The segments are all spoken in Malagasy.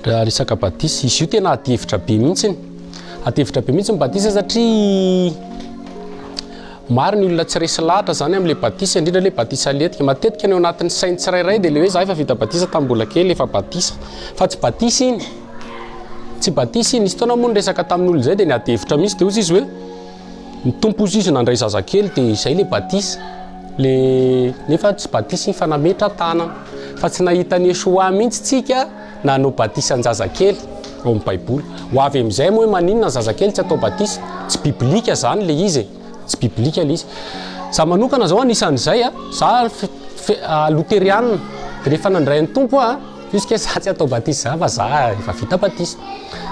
Raha resaka batisa, izy io tena adihevitra be mihitsy. Adihevitra be mihitsy ny batisa satria maro ny olona tsy resy lahatra zany amin'ilay batisa, indrindra ilay batisa lentika. Matetika ny ao anatin'ny sain'ny tsirairay dia ilay hoe za efa vita batisa tamin'ny mbola kely, efa batisa. Fa tsy batisa iny. Tsy batisa iny. Nisy fotoana moa niresaka tamin'olona izay dia niady hevitra mihitsy dia hozy izy hoe ny Tompo hozy izy nandray zazakely dia izay ilay batisa. Le nefa tsy batisa iny fa nametra-tanana. Fa tsy nahita an'i Yeshua mihitsy tsika nanao batisa an-jazakely ao amin'ny baiboly. Ho avy amin'izay moa hoe maninona ny zazakely tsy atao batisa? Tsy biblika zany le izy e. Tsy biblika le izy. Za manokana zao anisan'izay a, za loterianina, de rehefa nandray ny Tompo aho, puisque za tsy atao batisa zany fa za efa vita batisa.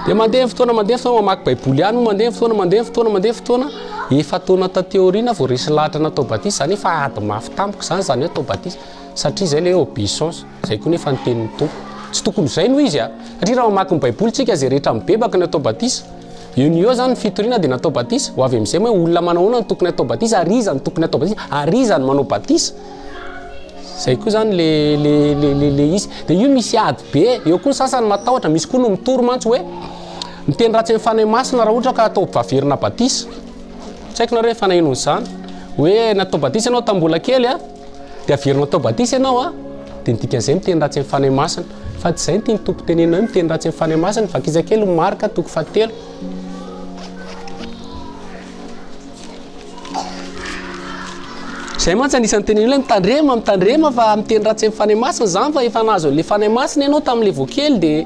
De mandeha ny fotoana, mandeha ny fotoana, mamaky baiboly ihany, mandeha ny fotoana, mandeha ny fotoana, mandeha ny fotoana, efa-taona taty aoriana vao resy lahatra natao batisa, zany efa ady mafy tamiko zany, zany hoe atao batisa, satria zay le hoe obéissance. Izay koa nefa ny tenin'ny Tompo. Tsy tokony ho izay no izy a! Satria raha mamaky ny Baiboly tsika, izay rehetra mibebaka no atao batisa. Eo no eo izany ny fitoriana dia natao batisa. Ho avy amin'izay moa hoe olona manao ahoana no tokony atao batisa ary iza no tokony atao batisa ary iza no manao batisa. Izay koa izany le le le le le izy. Dia io misy ady be. Eo koa ny sasany matahotra, misy koa no mitory mantsy hoe miteny ratsy amin'ny Fanahy Masina raha ohatra ka atao averina batisa. Tsy haiko nareo efa naheno an'izany. Hoe natao batisa ianao tamin'ny mbola kely a. Dia averina atao batisa ianao a, dia ny dikan'izay miteny ratsy amin'ny Fanahy Masina. Fa tsy izay no tian'ny Tompo tenenina hoe miteny ratsy amin'ny Fanahy Masina. Vakiza kely ny Marka toko fahatelo. Izay mantsy anisan'ny teneniny hoe mitandrema, mitandrema fa miteny ratsy amin'ny Fanahy Masina izany fa efa nahazo an'ilay Fanahy Masina ianao tamin'ilay vao kely dia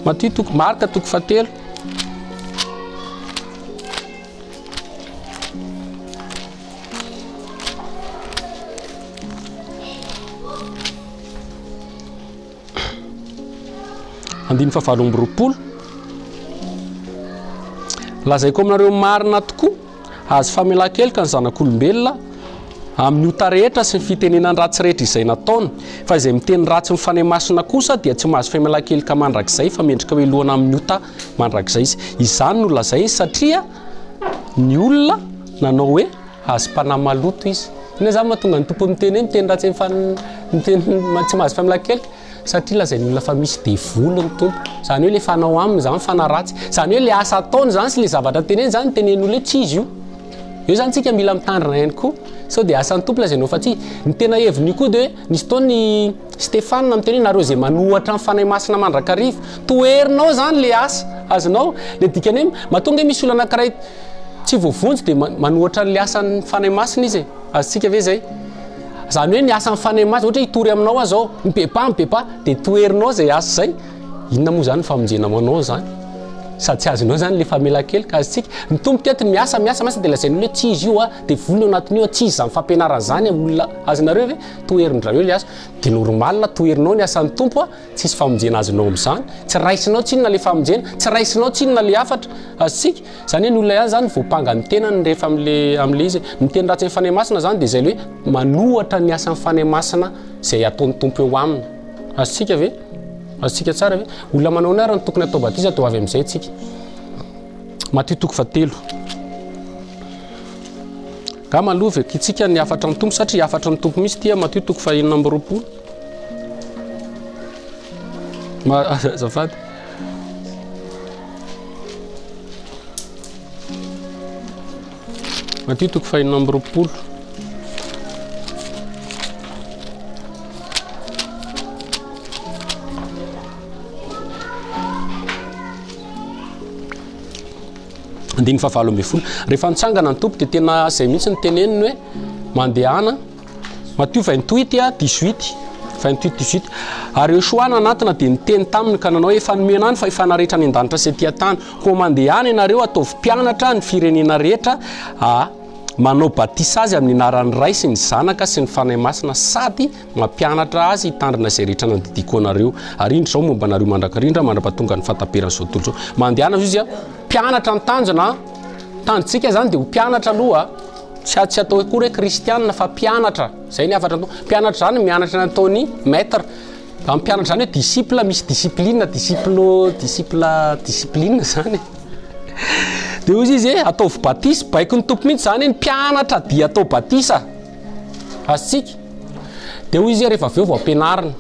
Matio toko Marka toko fahatelo. Andininy fahavalo amby 20. Lazaiko aminareo marina tokoa, azo famelan-keloka ny zanak'olombelona amin'ny ota rehetra sy ny fitenenan-dratsy rehetra izay nataony. Fa izay miteny ratsy ny Fanahy Masina kosa dia tsy mahazo famelan-keloka mandrakizay fa mendrika hohelohana amin'ny ota mandrakizay izy. Izany no lazainy satria ny olona nanao hoe azom-panahy maloto izy. Inona izany mahatonga ny Tompo miteny hoe miteny ratsy amin'ny miteny tsy mahazo famelan-keloka? Satria lazain'ny olona fa misy devoly ny Tompo. Izany hoe ilay fanao aminy izany fanahy ratsy. Izany hoe ilay asa ataony izany sy ilay zavatra teneny izany tenenin'ny olona hoe tsy izy io. Eo izany tsika mila mitandrina ihany koa. Sao dia asan'ny Tompo lazainao fa tsy izy. Ny tena heviny io koa dia hoe nisy fotoana i Stefana miteny hoe nareo izay manohatra ny Fanahy Masina mandrakariva. Toherinao izany ilay asa. Azonao? Ilay dikany hoe matoa ange misy olona anankiray Tsy voavonjy dia manohatra an'ilay asan'ny Fanahy Masina izy e. Azontsika ve izay? Izany hoe ny asan'ny Fanahy Masina, ohatra hoe hitory aminao aho izao, mibebaha, mibebaha, dia toherinao izay asa izay, inona moa izany ny famonjena manao izany? Sady tsy azonao izany ilay famelan-keloka, azontsika? Ny Tompo teto miasa, miasa, miasa dia lazain'ny olona hoe tsy izy io a, devoly ao anatin'io a, tsy izy izany fampianarana izany a, olona, azonareo ve? Toherin-dRareo ilay asa. Dia normal toherinao ny asan'ny Tompo a, Tsisy famonjena azonao amin'izany. Tsy raisinao tsinona ilay famonjena, tsy raisinao tsinona ilay hafatra azontsika. Izany hoe ny olona ihany izany voampanga ny tenany rehefa amin'ilay amin'ilay izy. Ny teny ratsy amin'ny Fanahy Masina izany dia izay ilay hoe manohatra ny asan'ny Fanahy Masina izay ataon'ny Tompo eo aminy. Azontsika ve? Azontsika tsara ve? Olona manao ahoana ary no tokony atao batisa dia ho avy amin'izay tsika. Matio toko fahatelo. Angamba aloha vakintsika ny hafatra ny Tompo satria hafatra ny Tompo mihitsy ity Matio toko fahenina amby 20. Azafady. Matio toko fahenina amby 20. Andininy fahavalo ambin'ny folo. Rehefa nitsangana ny Tompo dia tena izay mihitsy ny teneniny hoe mandehana. Matio 28 a 18. 28 18. Ary Yeshua nanatona dia niteny taminy ka nanao hoe efa nomena ahy ny fahefana rehetra any an-danitra sy aty an-tany. Koa mandehana ianareo ataovy mpianatra ny firenena rehetra a manao batisa azy amin'ny anaran'ny Ray sy ny Zanaka sy ny Fanahy Masina sady Mampianatra azy hitandrina izay rehetra nandidiako anareo. Ary indro izao momba anareo mandrakarindra mandra-pahatonga ny fahataperan'izao tontolo izao. Mandehana izy a, mpianatra ny tanjona a. Tanjontsika izany dia ho mpianatra aloha. Tsy tsy atao akory hoe kristianina fa mpianatra. Izay ny hafatra atao. Mpianatra izany mianatra ny ataon'ny maître. Amin'ny mpianatra izany hoe disciple, misy discipline, disciplo, disciple, discipline izany. Dia hoy izy hoe ataovy batisa, baikon'ny Tompo mihitsy izany hoe ny mpianatra dia atao batisa. Azontsika? Dia hoy izy rehefa avy eo vao ampianarina.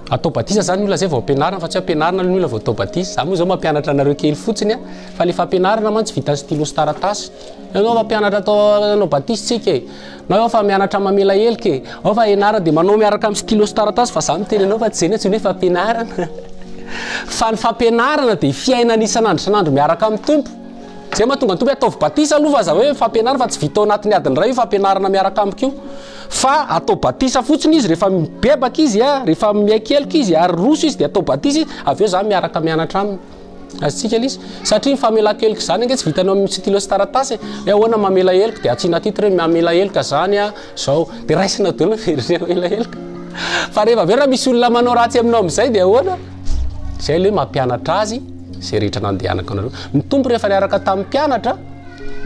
Atao batisa zany ny olona zay vao ampianarina fa tsy hoe ampianarina aloha ny olona vao atao batisa. Za moa zao mampianatra anareo kely fotsiny a, fa le fampianarana mantsy vita stylo sy taratasy. Ianao mampianatra atao anao batisa tsika e, na eo fa mianatra mamela heloka e, ao fa ianara dia manao miaraka amin'ny stylo sy taratasy fa za miteny anao fa tsy zay ny antsoina hoe fampianarana. Fa ny fampianarana dia fiainana isan'andro isan'andro miaraka amin'ny Tompo. Zay mahatonga ny Tompo hoe ataovy batisa aloha fa aza hoe fampianarana fa tsy vita ao anatin'ny adiny iray io fampianarana miaraka amiko io. Fa atao batisa fotsiny izy rehefa mibebaka izy a, rehefa miaiky heloka izy ary roso izy dia atao batisa izy, avy eo za miaraka mianatra aminy. Azontsika ilay izy? Satria ny famelan-keloka izany ange tsy vitanao amin'ny stylo sy taratasy e. Hoe ahoana mamela heloka dia asiana titre hoe mamela heloka zany a, zao. Dia raisina daholo ny verset mamela heloka. Fa rehefa avy eo raha misy olona manao ratsy aminao amin'izay dia ahoana? Izay ilay hoe mampianatra azy izay rehetra nandehanako anareo. Ny Tompo rehefa niaraka tamin'ny mpianatra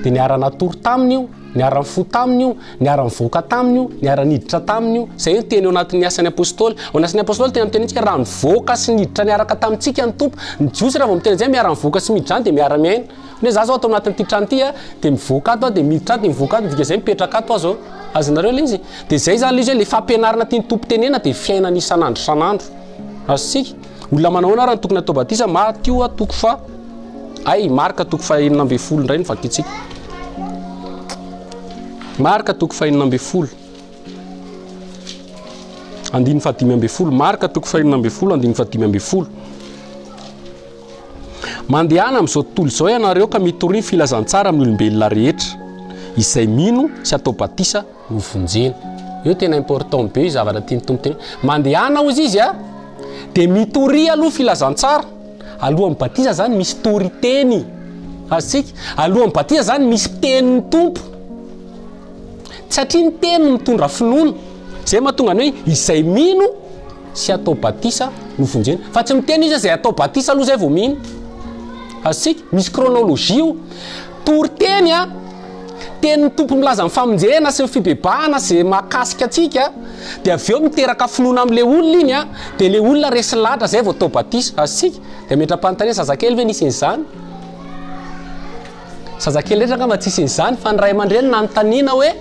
dia niara-natory taminy io. Niara-nifoha taminy io, niara-nivoaka taminy io, niara-niditra taminy io. Izay no teny ao anatin'ny Asan'ny Apostoly. Ao anatin'ny Asan'ny Apostoly tena miteny antsika raha nivoaka sy niditra niaraka tamintsika ny Tompo. Ny Jiosy raha vao miteny an'izay miara-mivoaka sy miditra izany dia miara-miaina. Hoe za zao ato anatin'ity trano ity a, dia mivoaka ato aho, dia miditra ato, dia mivoaka ato, dika izay mipetraka ato aho zao. Azonareo ilay izy? Dia izay izany ilay izy hoe ilay fampianarana tian'ny Tompo tenena dia fiainana isan'andro isan'andro. Azontsika? Olona manao ahoana ary no tokony atao batisa? Matio toko faha Hay, Marka toko fahenina ambin'ny folo indray no vakintsika. Marka toko fahenina ambin'ny folo. Andininy fahadimy ambin'ny folo. Marka toko fahenina ambin'ny folo, andininy fahadimy ambin'ny folo. Mandehana amin'izao tontolo izao ianareo ka mitoria ny filazantsara amin'ny olombelona rehetra. Izay mino sy atao batisa ho vonjena. Io tena important be io zavatra tian'ny Tompo tenenina. Mandehana hozy izy a, dia mitoria aloha filazantsara. Alohan'ny batisa zany misy toriteny. Azontsika? Alohan'ny batisa zany misy tenin'ny Tompo. Satria ny teny no mitondra finoana. Zay mahatonga ny hoe izay mino sy atao batisa no vonjena. Fa tsy miteny izy hoe izay atao batisa aloha zay vao mino. Azontsika? Misy chronologie io. Toriteny a, Tenin'ny Tompo milaza ny famonjena sy ny fibebahana izay mahakasika antsika, dia avy eo miteraka finoana amin'ilay olona iny, dia ilay olona resy lahatra izay vao atao batisa. Azontsika? Dia ametra-panontaniana, zazakely ve nisy an'izany? Zazakely rehetra angamba tsisy an'izany, fa ny ray aman-dreny nanontaniana hoe,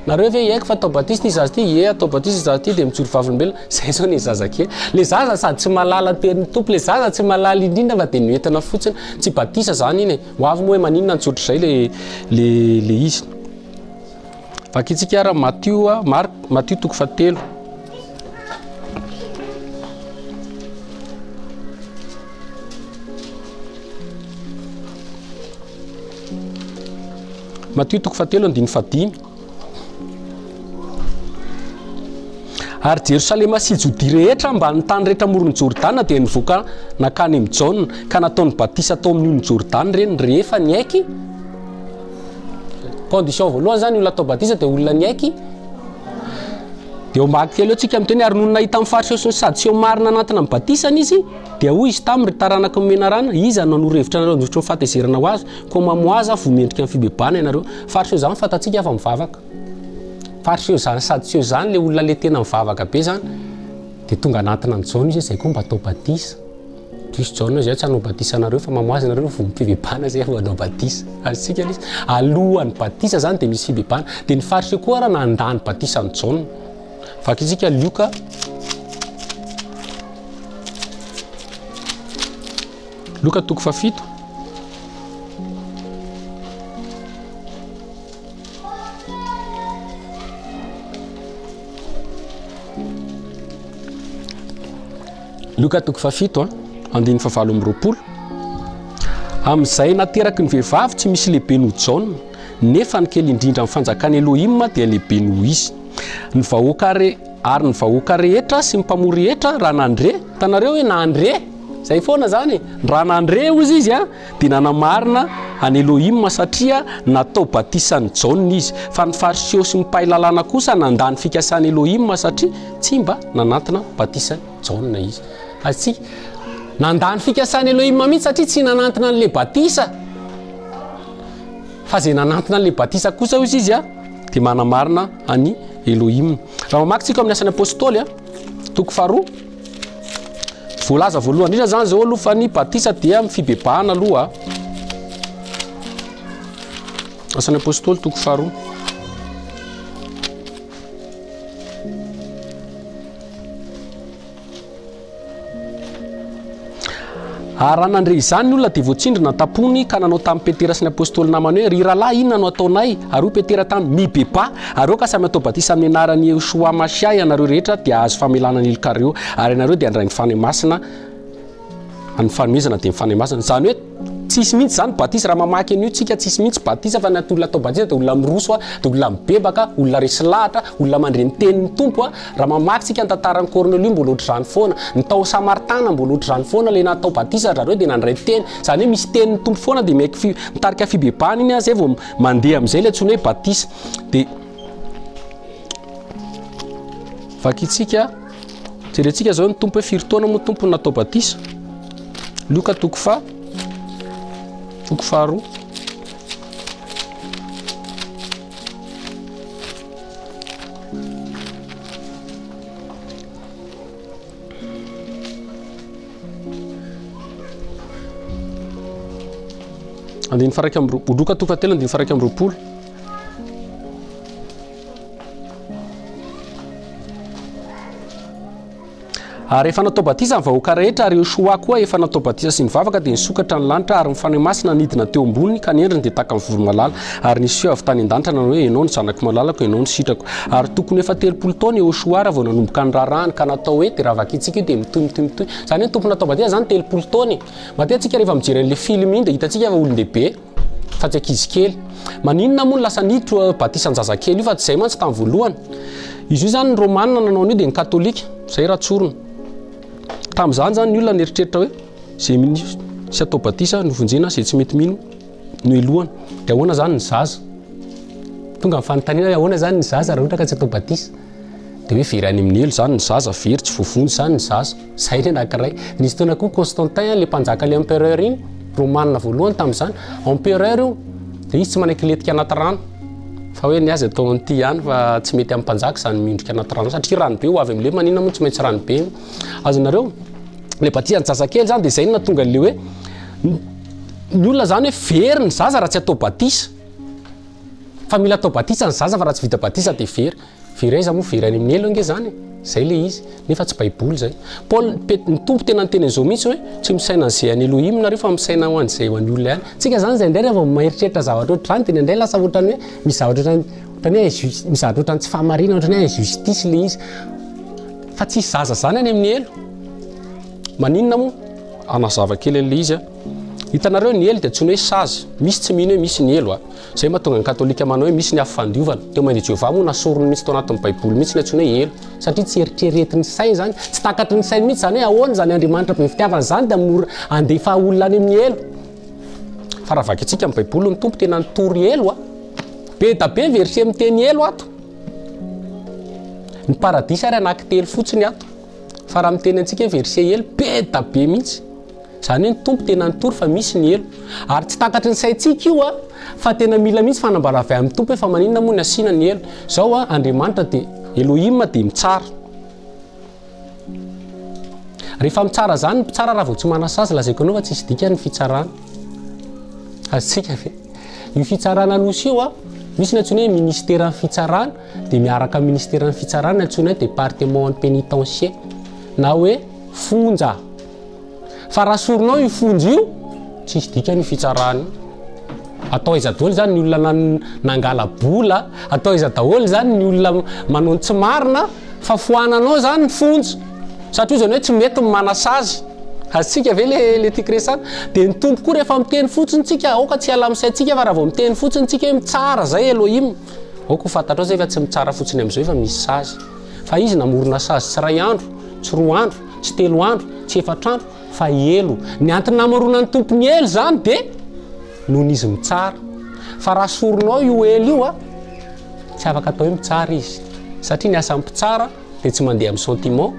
nareo ve hiaiky fa atao batisa ity zaza ity? Ie, atao batisa ity zaza ity, dia mijoro vavolombelona. Izay izao ny zazakely. Ilay zaza sady tsy mahalala ny tenin'ny Tompo, ilay zaza tsy mahalala indrindra fa dia noentina fotsiny. Tsy batisa izany iny e. Ho avy moa hoe maninona no tsy ohatr'izay le le le izy. Vakintsika ara Matio, Marc, Matio toko fahatelo. Matio toko fahatelo andininy fahadimy. Ary Jerosalema sy Jodia rehetra mbamin'ny tany rehetra amoron'i Jordana dia nivoaka nankany amin'i Jaona, ka nataony batisa tao amin'ny onin'i Jordana ireny, rehefa niaiky. Condition voalohany izany, olona atao batisa dia olona niaiky. Dia eo ambany kely eo tsika miteny, ary nony nahita ny Fariseo sy ny Sadoseo maro nanantona ny batisany izy, dia hoy izy taminy, Ry taranaky ny menarana, iza no nanoro hevitra anareo handositra ny fahatezerana ho azy? Koa mamoaza voa mendrika ny fibebahana ianareo. Fariseo izany fantatsika fa mivavaka. Fariseo izany Sadoseo izany le olona le tena mivavaka be izany. Dia tonga anatona an'i Jaona izy hoe izay koa mba atao batisa. Diso Jaona hoe izay tsy hanao batisa anareo fa mamoaza ianareo voa fibebahana izay vao hanao batisa. Azontsika ilay izy. Alohan'ny batisa izany dia misy fibebahana. Dia ny Fariseo koa ara nandà ny batisan'i Jaona. Vakintsika Lioka. Lioka toko fahafito. Lioka toko fahafito, andininy fahavalo amby roapolo. Amin'izay nateraky ny vehivavy tsy misy lehibe noho Jaona, nefa ny kely indrindra amin'ny fanjakan'i Elohim dia lehibe noho izy. Ny vahoaka re, ary ny vahoaka rehetra sy ny mpamory hetra raha nandre, hitanareo hoe nandre, izay foana izany e, raha nandre hozy izy a, dia nanamarina an'i Elohim satria natao batisan'i Jaona izy. Fa ny Fariseo sy ny mpahay lalàna kosa nandà ny fikasan'i Elohim satria tsy mba nanantona batisan'i Jaona izy. Azontsika? Nandà ny fikasan'i Elohim mihitsy satria tsy nanantona an'ilay batisa. Fa izay nanantona an'ilay batisa kosa hoy izy dia manamarina an'i Elohim. Raha mamaky tsika amin'ny asan'ny Apostoly, toko faharoa, Voalaza voalohany indrindra zany zao aloha fa ny batisa dia amin'ny fibebahana aloha. Asan'ny Apostoly toko faharoa. Ary raha nandre izany ny olona dia voatsindrona an-tampony ka nanao tamin'i Petera sy ny apostoly namany hoe, Ry rahalahy, inona no hataonay? Ary hoy Petera taminy, Mibebaha, ary aoka samy hatao batisa amin'ny anaran'i Yehoshuah Mashiah ianareo rehetra, dia hahazo famelana ny helokareo, ary ianareo dia handray ny Fanahy Masina. Ny fanomezana dia ny Fanahy Masina. Izany hoe tsisy mihitsy izany batisa, raha mamaky an'io tsika tsisy mihitsy batisa fa ny ato olona atao batisa dia olona miroso dia olona mibebaka, olona resy lahatra, olona mandre ny tenin'ny Tompo. Raha mamaky tsika ny tantaran'i Kornelio mbola ohatr'izany foana, ny tao Samaritana mbola ohatr'izany foana, ilay natao batisa ry zareo dia nandray teny. Izany hoe misy tenin'ny Tompo foana dia miaiky mitarika fibebahana iny izay vao mandeha amin'izay ilay antsoina hoe batisa. Dia vakintsika. Jerentsika zao ny Tompo hoe firy taona moa Tompo no natao batisa? Lioka toko faha toko faharoa. Andininy faha 21, Lioka toko fahatelo andininy faha 21. Ary efa natao batisa ny vahoaka rehetra, ary Yoshoa koa efa natao batisa sy nivavaka, dia nisokatra ny lanitra, ary ny Fanahy Masina nidina teo amboniny, ka ny endriny dia tahaka ny voromailala. Ary nisy feo avy tany an-danitra nanao hoe, Ianao no Zanako malalako, Ianao no sitrako. Ary tokony ho efa 30 taona Yoshoa raha vao nanomboka ny raharahany, ka natao hoe, dia raha vakintsika io dia mitohy mitohy mitohy. Izany hoe ny Tompo natao batisa izany 30 taona e. Matetika tsika rehefa mijery an'ilay film iny dia hitantsika fa olon-dehibe. fa tsy ankizy kely. Maninona moa no lasa niditra batisan-jazakely io fa tsy izay mantsy tamin'ny voalohany. Izy io izany ny Romana nanao an'io dia ny Katolika, izay raha tsorina. Tamin'izany izany ny olona nieritreritra hoe izay mino sy atao batisa no vonjena, izay tsy mety mino no helohana. Dia ahoana izany ny zaza? Tonga ny fanontaniana hoe ahoana izany ny zaza raha ohatra ka tsy atao batisa? Dia hoe very any amin'ny helo izany ny zaza, very tsy voavonjy izany ny zaza. Izay ny anankiray. Nisy fotoana koa Constantin, ilay mpanjaka ilay empereur iny, romana voalohany tamin'izany, empereur io, dia izy tsy manaiky hilentika anaty rano. Fa hoe ny azy atao an'ity ihany fa tsy mety amin'ny mpanjaka izany miondrika anaty rano satria rano be ho avy amin'ilay maninona moa tsy maintsy rano be. Azonareo? Ilay batisan'ny zazakely izany dia izay no nahatonga an'ilay hoe ny olona izany hoe very ny zaza raha tsy atao batisa. Fa mila atao batisa ny zaza fa raha tsy vita batisa dia very. Very aiza moa? Very any amin'ny helo ange zany e! Zay le izy. Nefa tsy baiboly zay. Paul, Pet, ny Tompo tena niteny an'izao mihitsy hoe, tsy misaina an'izay any Elohim nareo fa misaina ho an'izay ho an'ny olona ihany. Tsika zany zay indray rehefa vao mieritreritra zavatra ohatr'izany dia indraindray lasa ohatran'ny hoe misy zavatra ohatran'ny ohatran'ny hoe injus- misy zavatra ohatran'ny tsy fahamarinana, ohatran'ny hoe injustice le izy. Fa tsisy zaza zany any amin'ny helo. Maninona moa? Hanazava kely an'le izy aho. Hitanareo ny helo dia antsoina hoe sazy. Misy tsy mino hoe misy ny helo a. Izay mahatonga ny katolika manao hoe misy ny afo fandiovana. Témoin de Jéhovah moa nasoriny mihitsy tao anatin'ny baiboly mihitsy ny antsoina hoe helo. Satria tsy eritreretin'ny sainy izany, tsy takatry ny sainy mihitsy izany hoe ahoana izany Andriamanitra be fitiavana izany dia mora handefa olona any amin'ny helo. Fa raha vakintsika ny baiboly ny Tompo tena nitory helo a. Be da be verset miteny helo ato. Ny paradisa ary anankitelo fotsiny ato. Fa raha miteny antsika hoe verset helo, be da be mihitsy. Izany hoe ny Tompo tena nitory fa misy ny helo. Ary tsy takatry ny saintsika io a, fa tena mila mihitsy fanambara avy amin'ny Tompo hoe fa maninona moa ny asiana ny helo. Izao a, Andriamanitra dia, Elohim dia mitsara. Rehefa mitsara izany ny mpitsara raha vao tsy manasazy, lazaiko anao fa tsisy dikany ny fitsarana. Azontsika ve? Io fitsarana Anosy io a, misy ny antsoina hoe ministeran'ny fitsarana, dia miaraka amin'ny ministeran'ny fitsarana ny antsoina hoe département pénitentiaire na hoe fonja. Fa raha soronao io fonja io, tsisy dikany io fitsarana io. Atao aiza daholo zany ny olona nangala-bola, atao aiza daholo zany ny olona manao ny tsy marina, fa foananao zany ny fonja. Satria zany hoe tsy mety ny manasazy. Azontsika ve le le tiako resahana? Dia ny Tompo koa rehefa miteny fotsiny tsika, aoka tsy hiala amin'ny saintsika fa raha vao miteny fotsiny tsika hoe mitsara zay Elohim, aoka ho fantatrao zay fa tsy mitsara fotsiny amin'izao fa misy sazy. Fa izy namorona sazy tsy iray andro, tsy roa andro, tsy telo andro, tsy efatra andro, fa helo. Ny antony namoronan'ny Tompo ny helo izany dia noho izy mitsara. Fa raha soronao io helo io a, tsy afaka atao hoe mitsara izy. Satria ny asan'ny mpitsara dia tsy mandeha amin'ny sentiment,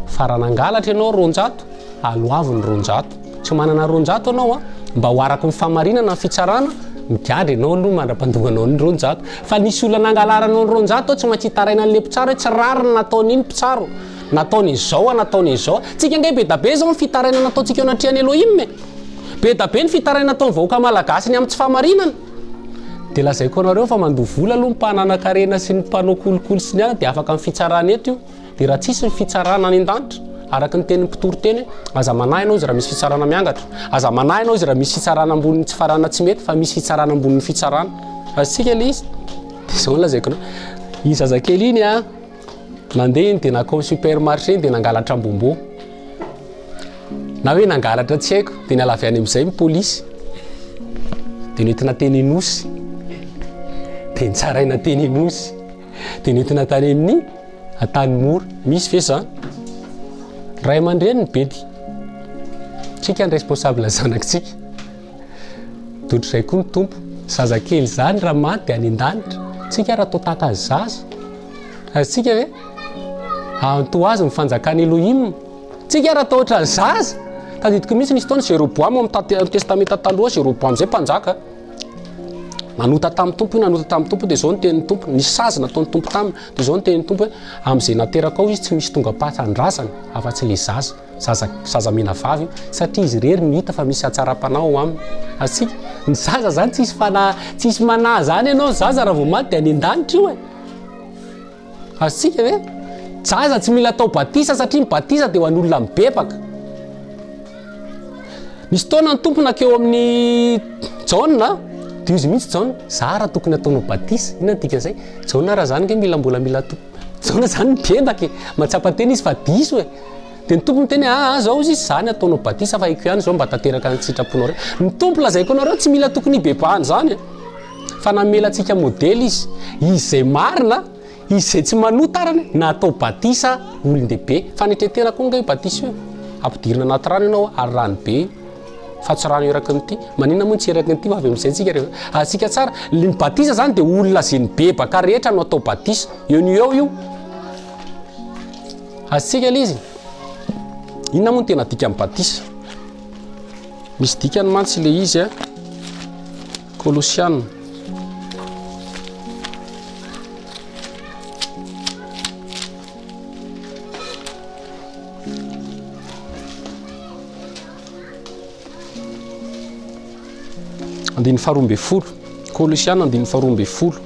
fa raha nangalatra ianao 200, aloavy ny 200. Tsy manana 200 ianao a, mba ho araka ny fahamarinana ny fitsarana, migadra ianao aloha mandra-pandonganao ny 200. Fa nisy olona nangalaranao ny 200 ao, tsy maintsy hitaraina an'ilay mpitsara hoe tsy rariny nataon'iny mpitsara o. Nataony izao a, nataony izao. Tsika ange be da be izao ny fitarainana ataontsika eo anatrehan'i Elohim e. Be da be ny fitarainana ataon'ny vahoaka malagasy ny amin'ny tsy fahamarinana. Dia lazaiko anareo fa mandoa vola aloha ny mpananakarena sy ny mpanao kolikoly sy ny anona dia afaka amin'ny fitsarana eto io. Dia raha tsisy ny fitsarana any an-danitra. Araka ny tenin'ny mpitory teny hoe, aza manahy ianao izy raha misy fitsarana miangatra. Aza manahy ianao izy raha misy fitsarana ambonin'ny tsy farana tsy mety fa misy fitsarana ambonin'ny fitsarana. Azontsika ilay izy? Dia izao no lazaiko anao. Iny zazakely iny an, nandeha iny dia nankao amin'ny supermarché iny dia nangalatra bonbon. Na hoe nangalatra tsy haiko, dia niala avy any amin'izay ny polisy. Dia nentina teny Inosy. Dia nitsaraina teny Inosy. Dia nentina tany amin'ny Antanimora. Misy ve zany? Ray aman-dreny ny bedy. Tsika ny responsable zanakitsika. Dia ohatr'izay koa ny Tompo. Zazakely izany raha maty dia any an-danitra. Tsika raha atao tahaka ny zaza. Azontsika ve? Ahanto azy ny fanjakan'i Elohim. Tsika raha atao ohatran'ny zaza. Tadidiko mihitsy nisy fotoana Jeroboama ao amin'ny Testamenta Taloha, Jeroboama izay mpanjaka. Nanota tamin'ny Tompo io, nanota tamin'ny Tompo dia izao ny tenin'ny Tompo, nisy sazy nataon'ny Tompo taminy, dia izao ny tenin'ny Tompo hoe amin'izay nateraka ao izy tsy misy tonga am-pasan-drazana afa-tsy ilay zaza, zaza zaza menavavy io, satria izy irery no hita fa misy hatsaram-panahy ao aminy. Azontsika? Ny zaza izany tsisy fanahy, tsisy manahy izany ianao, ny zaza raha vao maty dia any an-danitra io e. Azontsika ve? Zaza tsy mila atao batisa satria ny batisa dia ho an'olona mibebaka. Nisy taona ny Tompo nankeo amin'ny Jaona, dia izy mihitsy Jaona, za raha tokony ataonao batisa, inona ny dikan'izay? Jaona raha zany nge mila mbola mila atao, Jaona zany mibebaka e, mahatsapa tena izy fa diso e. Dia ny Tompo miteny hoe, aa zao izy, za ny ataonao batisa fa haiko ihany izao mba tanteraka ny sitraponao re. Ny Tompo lazaiko anareo tsy mila tokony hibebahana izany e. Fa namela antsika modely izy. Izy izay marina, izy izay tsy manota arany, natao batisa olon-dehibe. Fanetren-tena koa ange io batisa io e. Ampidirina anaty rano ianao ary rano be io. Fa tsy rano eraky ny ity. Maninona moa no tsy eraky ny ity fa avy amin'izay tsika rehefa. Azontsika tsara. Ny batisa izany dia olona izay nibebaka rehetra no atao batisa. Eo no eo io. Azontsika ilay izy. Inona moa no tena dikan'ny batisa? Misy dikany mantsy ilay izy a. Kolosiana. Andininy faharoa ambin'ny folo. Kolosiana andininy faharoa ambin'ny folo.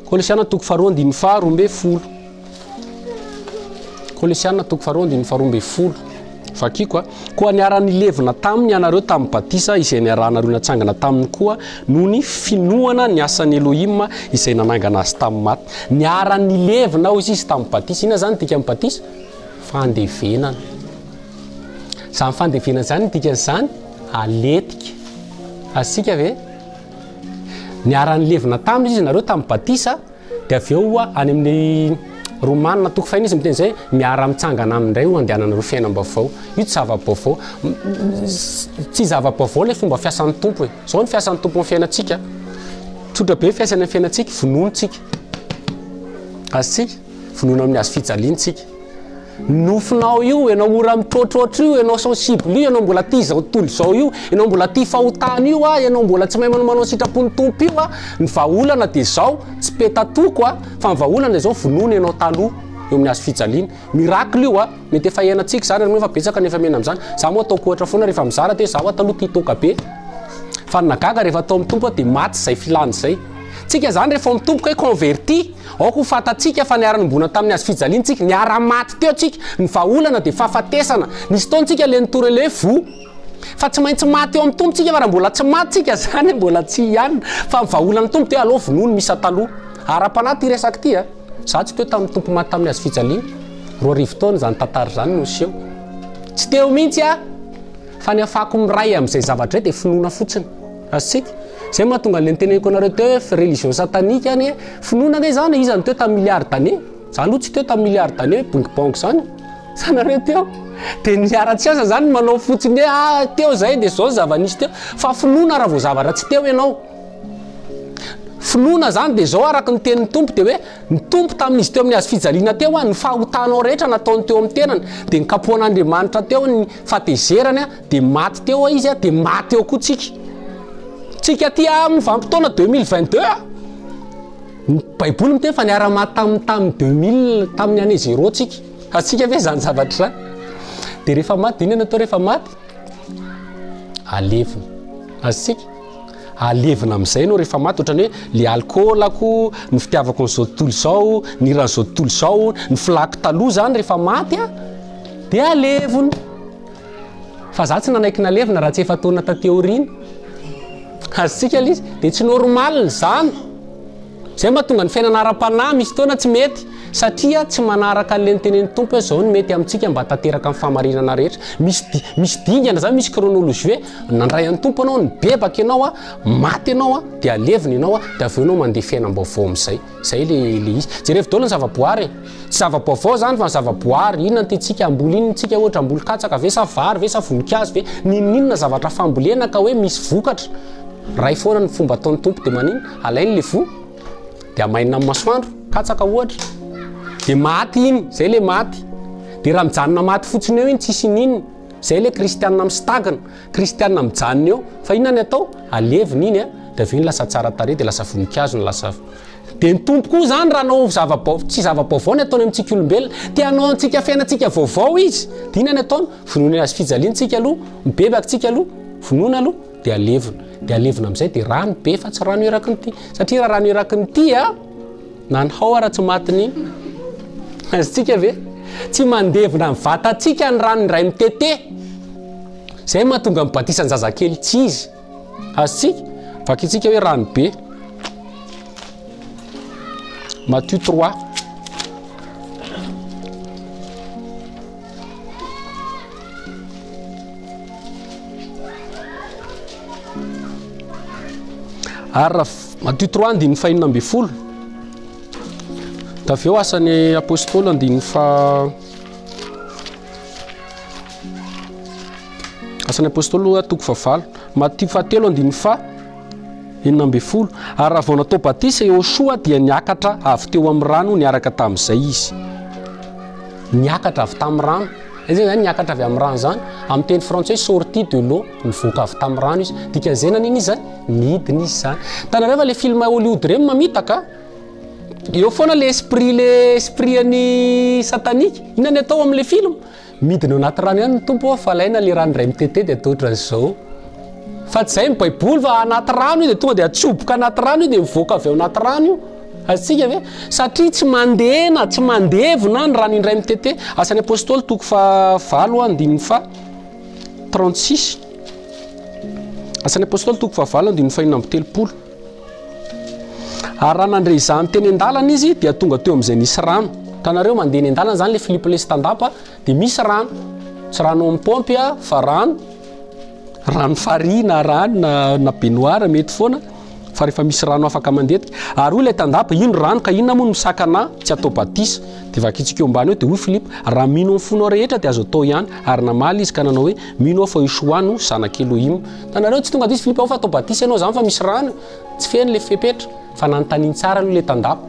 Kolosiana toko faharoa andininy faharoa ambin'ny folo. Kolosiana toko faharoa andininy faharoa ambin'ny folo. Vakiko a. Koa niara-nilevina taminy ianareo tamin'ny batisa izay niarahanareo natsangana taminy koa noho ny finoana ny asan'i Elohim izay nanangana azy tamin'ny maty. Niara-nilevina hoy izy tamin'ny batisa. Inona izany ny dikan'ny batisa? Fandevenana. Izany fandevenana izany ny dikan'izany? Aletika. Azontsika ve? Niara-nilevina taminy izy nareo tamin'ny batisa. Dia avy eo ho'a any amin'ny Romana toko fahiny izy miteny izay, miara-mitsangana aminy indray ho andehananareo fiainam-baovao. Io tsy zava-baovao. Tsy zava-baovao ilay fomba fiasan'ny Tompo e. Izao ny fiasan'ny Tompo amin'ny fiainantsika. Tsotra be ny fiasany amin'ny fiainantsika, vonono tsika. Azontsika? Vonono amin'ny hazo fijaliana tsika. Nofinao io, ianao mora mitroatroatra io, ianao sensible io, ianao mbola tia izao tontolo izao io, ianao mbola tia fahotana io a, ianao mbola tsy mahay manao manao sitrapon'ny Tompo io a, ny vahaolana dia izao, tsy petatoko a, fa ny vahaolana dia izao, vonoina ianao taloha eo amin'ny hazo fijaliana. Miracle io a, mety efa iainantsika izany ary moa efa betsaka ny efa miaina amin'izany. Za moa ataoko ohatra foana rehefa mizara dia hoe za taloha tia toaka be, fa ny nahagaga rehefa tao amin'ny Tompo aho dia maty izay filana izay. Tsika izany rehefa ao amin'ny Tompo kay converti, Aoka ho fantatsika fa niara-niombona tamin'ny hazo fijaliana tsika, niara-maty teo tsika, ny vahaolana dia fahafatesana. Nisy fotoana tsika le nitory an'ilay hoe voa. Fa tsy maintsy maty eo amin'ny Tompo tsika fa raha mbola tsy maty tsika zany mbola tsy hianina. Fa ny vahaolan'ny Tompo dia aleo vonoa ny misa taloha. Ara-panahy ity resaka ity a. Za tsy teo tamin'ny Tompo maty tamin'ny hazo fijaliana. 2000 taona izany tantara izany no niseho. Tsy teo mihitsy aho. Fa ny afako miray amin'izay zavatra izay dia finoana fotsiny. Azontsika? Izay mahatonga an'ilay niteneniko anareo teo hoe religion satanique anie. Finoana ange izany e, iza no teo tamin'ny milliard d'années? Za aloha tsy teo tamin'ny milliard d'années hoe bong bong izany. Sa nareo teo? Dia ny ara-tsiansa izany manao fotsiny hoe ah teo izay dia izao ny zava-nisy teo. Fa finoana raha vao zavatra tsy teo ianao. Finoana izany dia izao araka ny tenin'ny Tompo dia hoe ny Tompo tamin'izy teo amin'ny hazo fijaliana teo ny fahotanao rehetra nataony teo amin'ny tenany dia nikapohan'Andriamanitra teo ny fahatezerany Dia maty teo izy dia maty eo koa tsika. Tsika aty amin'ny vanim-potoana 2022 a. Ny Baiboly miteny fa niara-maty tamin'ny tamin'ny 2000 tamin'ny année zéro tsika. Azontsika ve izany zavatra izany? Dia rehefa maty, inona no atao rehefa maty? Alevina. Azontsika? Alevina amin'izay ianao rehefa maty, ohatran'ny hoe le alcool-ko, ny fitiavako an'izao tontolo izao, ny hiran'izao tontolo izao, ny filako taloha izany rehefa maty a. Dia alevina. Fa za tsy nanaiky nalevina raha tsy efa-taona taty aoriana. Azontsika ilay izy? Dia tsy normal izany. Izay mahatonga ny fiainana ara-panahy misy fotoana tsy mety satria tsy manaraka an'ilay notenenin'ny Tompo hoe izao no mety amintsika mba hahatanteraka ny fahamarinana rehetra. Misy di- misy dingana izany, misy chronologie hoe nandray an'ny Tompo ianao, nibebaka ianao, maty ianao, dia alevina ianao, dia avy eo ianao mandeha fiainam-baovao amin'izay. Izay ilay ilay izy. Jerevo daholo ny zava-boary e. Tsy zava-baovao izany fa ny zava-boary. Inona no tiantsika hamboly inona isika ohatra hamboly katsaka ve sa vary ve sa voninkazo ve? N'inon'inona zavatra fambolena ka hoe misy vokatra. Ray foana ny fomba ataon'ny Tompo dia maninona? Alainy le voa dia amainina amin'ny masoandro, katsaka ohatra, dia maty iny, zay le maty. Dia raha mijanona maty fotsiny eo iny tsisy ininona. Zay le kristianina mistagna, kristianina mijanona eo. Fa inona ny atao? Alevina iny a, dia avy eo iny lasa tsara tarehy dia lasa voninkazo no lasa Dia ny Tompo koa izany raha hanao zava-bao, tsy zava-baovao ny ataony amintsika olombelona, te hanao antsika fiainantsika vaovao Izy. Dia inona ny ataony? Vonoiny hazo fijaliana tsika aloha, mibebaka tsika aloha, vonoina aloha. Dia alevina. Dia alevina amin'izay dia rano be fa tsy rano eraky ny ity. Satria raha rano eraky ny ity a, na ny hao ara tsy matin'iny. Azontsika ve? Tsy mandevina ny vatantsika ny rano indray mitete. Izay mahatonga ny batisan'ny zazakely tsy izy. Azontsika? Vakintsika hoe rano be. Matthieu 3. Ary raha Matio 3 andininy fahenina ambin'ny folo. Dia avy eo asan'ny apôstôly andininy fa Asan'ny apôstôly toko fahavalo. Matio fahatelo andininy fa 16. Ary raha vao natao batisa Yehoshoa dia niakatra avy teo amin'ny rano niaraka tamin'izay izy. Niakatra avy tamin'ny rano. Aiza izany niakatra avy amin'ny rano izany? Amin'ny teny frantsay sorti de l'eau, nivoaka avy tamin'ny rano izy. Dikan'izay nanina izy izany? Nidina izy izany. Hitanareo fa le film Hollywood ireny mamitaka. Eo foana le esprit le esprit an'ny satanique. Inona ny atao amin'le film? Midina ao anaty rano ihany ny Tompo fa alaina le rano indray mitete dia atao ohatran'izao. Fa tsy izay ny baiboly fa anaty rano io dia tonga dia atsoboka anaty rano io dia mivoaka avy ao anaty rano io. Azontsika ve? Satria tsy mandena, tsy mandevona ny rano indray mitete. Asan'ny Apostoly toko fahavalo andininy faha 36. Asan'ny Apostoly toko fahavalo andininy faha 36. Ary raha nandre izany teny an-dalana izy dia tonga teo amin'izay nisy rano. Hitanareo mandeha eny an-dalana izany ilay Filipo ilay stand-up dia misy rano. Tsy rano amin'ny paompy fa rano rano farihy na rano na na baignoire mety foana fa rehefa misy rano afaka mandetika. Ary hoy ilay tandapa, ino rano ka inona moa no misakana ahy tsy atao batisa? Dia vakintsika eo ambany eo dia hoy Filipo, raha mino amin'ny fonao rehetra dia azo atao ihany. Ary namaly izy ka nanao hoe, mino aho fa Yeshua no zanak'i Elohim. Hitanareo, tsy tonga dia izy Filipo ao fa atao batisa ianao izany fa misy rano. Tsy feno ilay fepetra fa nanontaniany tsara aloha ilay tandapa.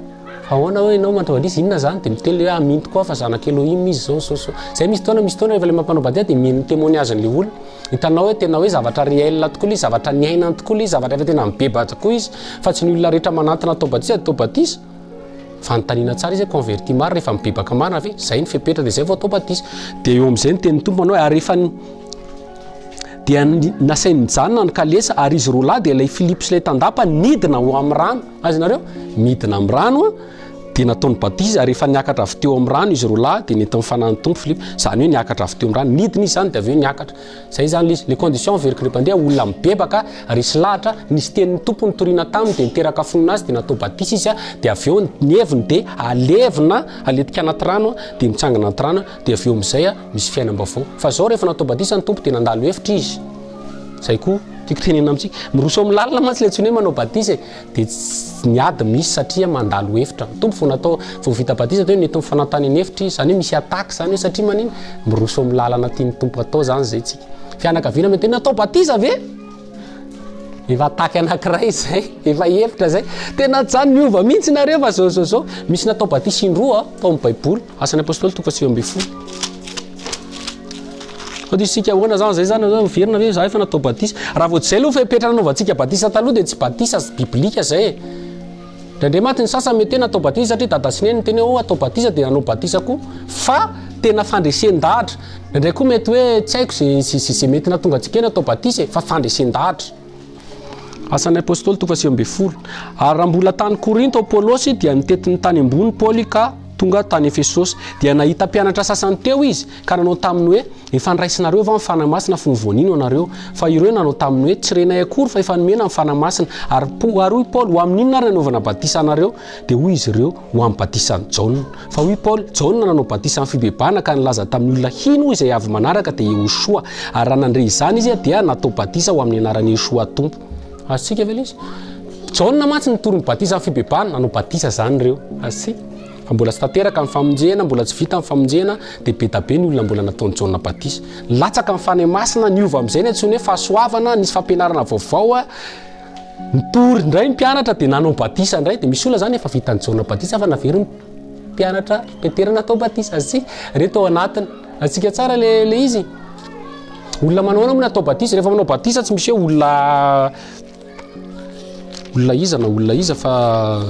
Fa ahoana hoe ianao manao batisa, inona izany? Dia miteny ilay hoe, ah mino tokoa aho fa zanak'i Elohim izy izao izao izao. Izay misy fotoana, misy fotoana rehefa ilay mampanao batisa dia mino ny témoignage-n'ilay olona. Hitanao hoe tena hoe zavatra réel tokoa ilay izy, zavatra niainany tokoa ilay izy, zavatra efa tena mibebaka tokoa izy, fa tsy ny olona rehetra manantona atao batisa dia atao batisa. Fanontaniana tsara izy hoe converti marina, efa mibebaka marina ve? Izay ny fepetra dia izay vao atao batisa. Dia eo amin'izay ny tenin'ny Tompo manao hoe ary efa dia nasainy nijanona ny kalesa ary izy roa lahy dia ilay Filipo sy ilay tandapa nidina ho amin'ny rano. Azonareo? Midina amin'ny rano dia nataony batisa ary efa niakatra avy teo amin'ny rano izy roa lahy dia nentin'ny fanahin'ny Tompo Filipo. Izany hoe niakatra avy teo amin'ny rano, nidina izy izany dia avy eo niakatra. Izay izany ilay izy. Les conditions averiko indray mpandeha, olona mibebaka, resy lahatra, nisy tenin'ny Tompo nitoriana taminy dia niteraka finoana azy dia natao batisa izy dia avy eo ny heviny dia alevina, aletika anaty rano dia mitsangana anaty rano dia avy eo amin'izay misy fiainam-baovao. Fa izao rehefa natao batisa ny Tompo dia nandalo hevitra izy. Izay koa tiako tenenina amintsika. Miroso amin'ny lalina mantsy ilay antsoina hoe manao batisa e. Dia ny ady misy satria mandalo efitra. Ny Tompo vao natao, vao vita batisa dia hoe nentin'ny Fanahy tany an'efitra izy. Izany hoe misy attaque izany hoe satria manina? Miroso amin'ny lalana tian'ny Tompo atao izany izay tsika. Fianakaviana mety hoe natao batisa ve? Efa attaque anankiray izay, efa efitra izay. Tena tsy izany miova mihitsy nareo fa zao zao zao. Misy natao batisa indroa tao amin'ny Baiboly. Asan'ny Apostoly toko faha-19. Sao dia isika ahoana zany zay zany miverina ve za efa natao batisa. Raha vao tsy zay aloha fepetra nanaovantsika batisa taloha dia tsy batisa biblika zay e. Indraindray mantsy ny sasany mety hoe natao batisa satria dada sy neny niteny hoe oh atao batisa dia nanao batisa koa fa tena fandresen-dahatra. Indraindray koa mety hoe tsy haiko ze ze ze mety nahatonga antsika hoe natao batisa e fa fandresen-dahatra. Asan'ny Apostoly toko faha 19. Ary raha mbola tany Korinto Apolosy dia nitety ny tany ambony Paoly ka. tonga tany Efesosy. Dia nahita mpianatra sasany teo izy, ka nanao taminy hoe, Efa niraisinareo va ny Fanahy Masina fony vao nino ianareo? Fa ireo nanao taminy hoe, Tsy renay akory fa efa nomena ny Fanahy Masina. Ary ary hoy Paoly, Ho amin'inona ary nanaovana batisa anareo? Dia hoy izy ireo, Ho amin'ny batisan'i Jaona. Fa hoy Paoly, Jaona nanao batisa amin'ny fibebahana ka nilaza tamin'ny olona hino izay avy manaraka dia Iehosoa. Ary raha nandre izany izy dia natao batisa ho amin'ny anaran'i Iehosoa Tompo. Azontsika ve ilay izy? Jaona mantsy nitory ny batisa amin'ny fibebahana, nanao batisa izany ireo. Azontsika? Fa mbola tsy tanteraka ny famonjena, mbola tsy vita ny famonjena, dia be da be ny olona mbola nataon'i Jaona batisa. Nilatsaka ny Fanahy Masina, niova amin'izay ny antsoiny hoe fahasoavana, nisy fampianarana vaovao, nitory indray ny mpianatra dia nanao batisa indray, dia misy olona izany efa vitan'i Jaona batisa fa naverin'ny mpianatra Petera natao batisa, azontsika? Ireto ao anatiny. Azontsika tsara le le izy? Olona manao ahoana moa no atao batisa? Rehefa manao batisa tsy misy hoe olona olona iza na olona iza fa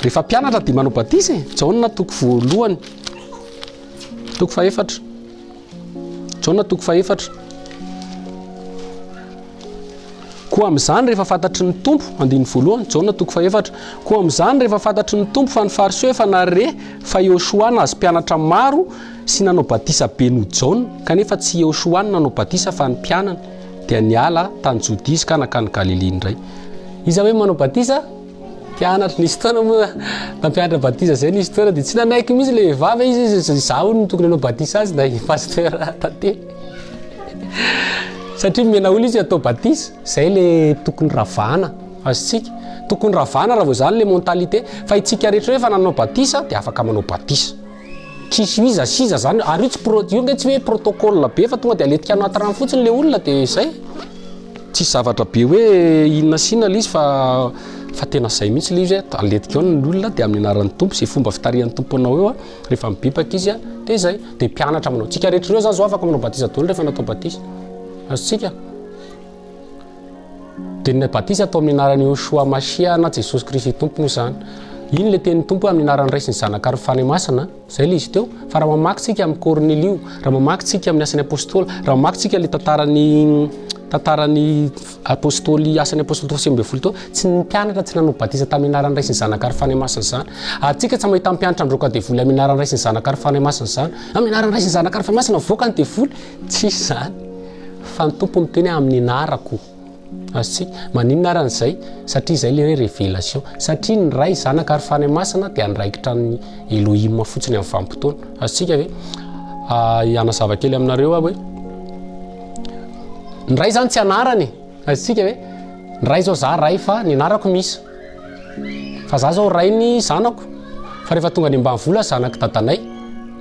rehefa mpianatra dia manao batisa e. Jaona toko voalohany, toko fahefatra. Jaona toko fahefatra. Koa amin'izany rehefa fantatry ny Tompo, andininy voalohany, Jaona toko fahefatra. Koa amin'izany rehefa fantatry ny Tompo fa ny Fariseo efa nahare fa Iehosoa nahazo mpianatra maro sy nanao batisa be noho Jaona, kanefa tsy Iehosoa no nanao batisa fa ny mpianany, dia niala tany Jodia izy ka nankany Galilia indray. Iza hoe manao batisa? Mpianatra. Nisy fotoana moa nampianatra batisa zay nisy fotoana dia tsy nanaiky mihitsy ilay vehivavy izy izy izaho no tokony hanao batisa azy na i pasteur Tate. Satria mena olona izy atao batisa, zay le tokony ravana azontsika. Tokony ravana raha vao zany le mentalité fa itsika rehetra hoe efa nanao batisa dia afaka manao batisa. Tsisy iza sy iza zany ary io tsy pro io nge tsy hoe protocole be fa tonga de aletika anaty rano fotsiny le olona de zay. Tsisy zavatra be hoe inona sy inona le izy fa fa tena zay mihitsy le izy hoe aletika ao ny olona de amin'ny anaran'ny Tompo zay fomba fitarihan'ny Tompo anao eo a rehefa mibebaka izy a de zay. De mpianatra manao tsika rehetra ireo zany zao afaka manao batisa daholo rehefa natao batisa. Azontsika? Dia ny batisa atao amin'ny anaran'i Yehoshuah Mashiah na Jesosy Kristy Tompo moa izany. Iny ilay tenin'ny Tompo hoe amin'ny anaran'ny Ray sy ny Zanaka ary ny Fanahy Masina. Izay ilay izy teo. Fa raha mamaky tsika amin'ny Kornelio, raha mamaky tsika amin'ny Asan'ny Apostoly, raha mamaky tsika ilay tantaran'ny tantaran'ny Apostoly, Asan'ny Apostoly toko 19 teo, tsy ny mpianatra tsy nanao batisa tamin'ny anaran'ny Ray sy ny Zanaka ary Fanahy Masina izany. Ary tsika tsy mahita mpianatra handroaka devoly amin'ny anaran'ny Ray sy ny Zanaka ary Fanahy Masina izany. Amin'ny anaran'ny Ray sy ny Zanaka ary Fanahy Masina mivoaka ny devoly. Tsisy izany. Fa ny Tompo miteny hoe amin'ny anarako. Azontsika? Maninona ary an'izay? Satria izay ilay hoe révélation. Satria ny Ray, Zanaka ary Fanahy Masina dia andraikitra an'ny Elohim fotsiny amin'ny vanim-potoana. Azontsika ve? Ah, hanazava kely aminareo aho hoe ny Ray izany tsy anarana e. Azontsika ve? Ny Ray izao za Ray fa ny anarako misy. Fa za zao rainy zanako fa rehefa tonga any ambanivola zanak'i dadanay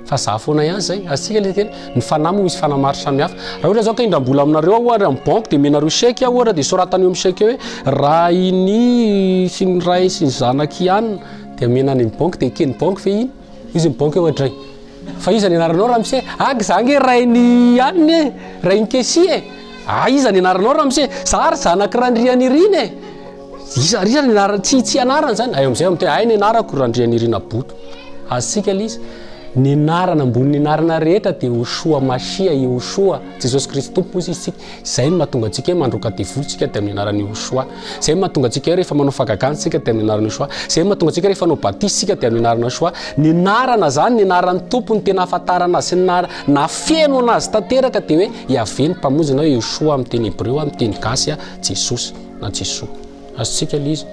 fa za foana ihany zay. Azontsika le teny. Ny fanahy moa misy fanahy maro samihafa. Raha ohatra zao ka indram-bola aminareo aho ohatra amin'ny banky dia omenareo chèque aho ohatra dia soratana eo amin'ny chèque eo hoe rainy sy ny ray sy ny zanak'i anona dia omena any amin'ny banky dia eken'ny banky ve iny? Izy ny banky ohatra Fa iza ny anaranao ramose? Ah za nge rain'i anona e, rain'i Kessie e. Ah iza ny anaranao ramose? Za ary zanak'i Randrianirina e. Iza ary iza ny anarany? Tsy tsy anarany zany. Ay amizay miteny ay ny anarako Randrianirina Boto. Azontsika ilay izy. Ny anarana ambonin'ny anarana rehetra dia Yehoshuah Mashiah, Yehoshuah, Jesosy Kristy Tompo hoy isika. Izay no mahatonga antsika hoe mandroaka devoly tsika dia amin'ny anaran'i Yehoshuah. Izay no mahatonga antsika hoe rehefa manao fahagagana tsika dia amin'ny anaran'i Yehoshuah. Izay no mahatonga antsika rehefa hanao batisa tsika dia amin'ny anaran'i Yehoshuah. Ny anarana zany, ny anaran'ny Tompo no tena ahafantarana azy sy ny nahafeno anazy tanteraka dia hoe Yaveh ny Mpamonjy na hoe Yehoshuah amin'ny teny hebreo, amin'ny teny gasy Jesosy. na Jesoa. Azontsika ilay izy.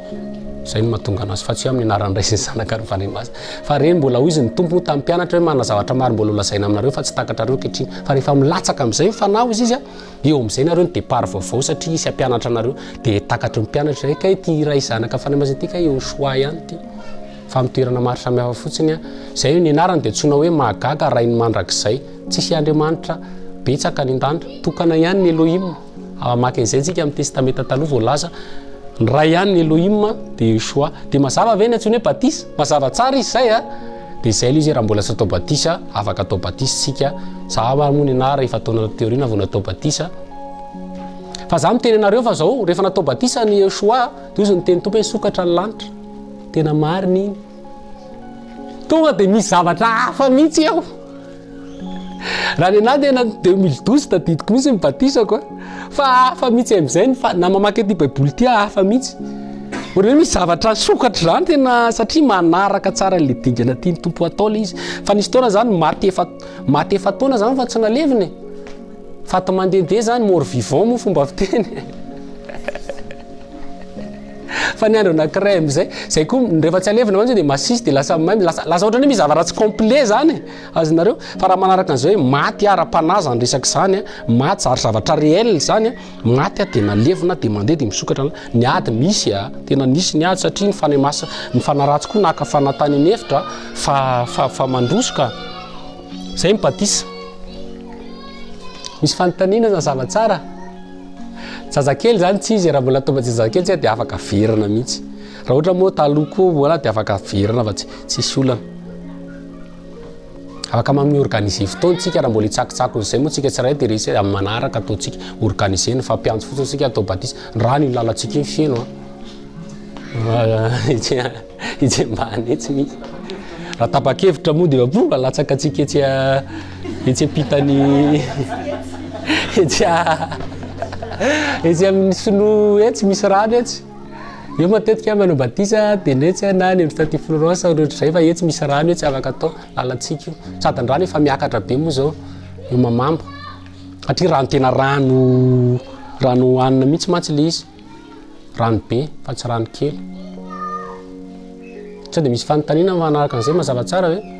Izay no mahatonga anazy fa tsy hoe amin'ny anaran'ny Ray sy ny Zanaka ary ny Fanahy Masina. Fa ireny mbola hoy izy ny Tompo moa tamin'ny mpianatra hoe manana zavatra maro mbola holazaina aminareo fa tsy takatrareo ankehitriny. Fa rehefa milatsaka amin'izay ny Fanahy hoy izy, eo amin'izay nareo ny départ vaovao satria hisy hampianatra anareo. Dia takatry ny mpianatra izay kay ity Ray Zanaka Fanahy Masina ity kay Yehoshuah ihany ity. Fa amin'ny toerana maro samihafa fotsiny. Izay ny anarany dia antsoina hoe mahagaga Rain'ny mandrakizay. Tsisy Andriamanitra betsaka any an-danitra. Tokana ihany ny Elohim. Hamaky an'izay tsika amin'ny Testamenta Taloha voalaza ny Ray ihany ny Elohim dia Yeshua. Dia mazava ve ny antsoina hoe batisa? Mazava tsara izy izay a! Dia izay ilay izy raha mbola tsy natao batisa, afaka atao batisa isika. Za ary moa ny anah rehefa taona taty aoriana vao natao batisa. Fa za miteny anareo fa zao, rehefa natao batisa ny Yeshua, dia hozy ny teny Tompo hoe nisokatra ny lanitra. Tena marina iny. Tonga dia misy zavatra hafa mihitsy eo. Raha ny anahy tena 2012 tadidiko mihitsy ny batisako a. Fa hafa mihitsy amin'izay ny fa na mamaky ity baiboly ity aho hafa mihitsy. Ohatran'ny hoe misy zavatra sokatra izany tena satria manaraka tsara an'ilay dingana tian'ny Tompo atao ilay izy. Fa nisy fotoana izany maty efa maty efa taona izany fa tsy nalevina e. Faty mandehandeha izany, mort vivant moa fomba fiteny. Fa ny andro anankiray amin'izay, izay koa rehefa tsy alevina mantsy dia masisy dia lasa maimbo, lasa lasa ohatran'ny hoe misy zavatra tsy complet izany e. Azonareo? Fa raha manaraka an'izay hoe maty ara-panahy izany resaka izany, maty zary zavatra réel izany, maty dia nalevina dia mandeha dia misokatra ny ady misy a, tena nisy ny ady satria ny fanahy masina, ny fanahy ratsy koa naka fanahy tany an'efitra fa fa fa mandroso ka. Izay ny batisa. Misy fanontaniana mazava tsara? Zazakely izany tsy izy raha mbola tonga tsy zazakely tsy dia afaka averina mihitsy. Raha ohatra moa taloha koa mbola dia afaka averina fa tsy tsisy olana. Afaka manome organiser fotoana tsika raha mbola hitsakitsako an'izay moa tsika tsirairay dia resy amin'ny manaraka ataontsika organiser ny fampiantso fotsiny tsika atao batisa. Ny rano io lalantsika iny feno an. Etsy ambany etsy misy. Raha tapa-kevitra moa dia po alatsaka antsika etsy etsy ampitan'ny etsy etsy amin'ny sinoa etsy misy rano etsy. Eo matetika manao batisa dia ny etsy na any amin'ny Statue Florence ohatr'izay fa etsy misy rano etsy afaka atao lalantsika io. Sady ny rano efa miakatra be moa izao eo Mamamba. Satria rano tena rano rano hohanina mihitsy mantsy ilay izy. Rano be fa tsy rano kely. Sao dia misy fanontaniana manaraka an'izay mazava tsara ve?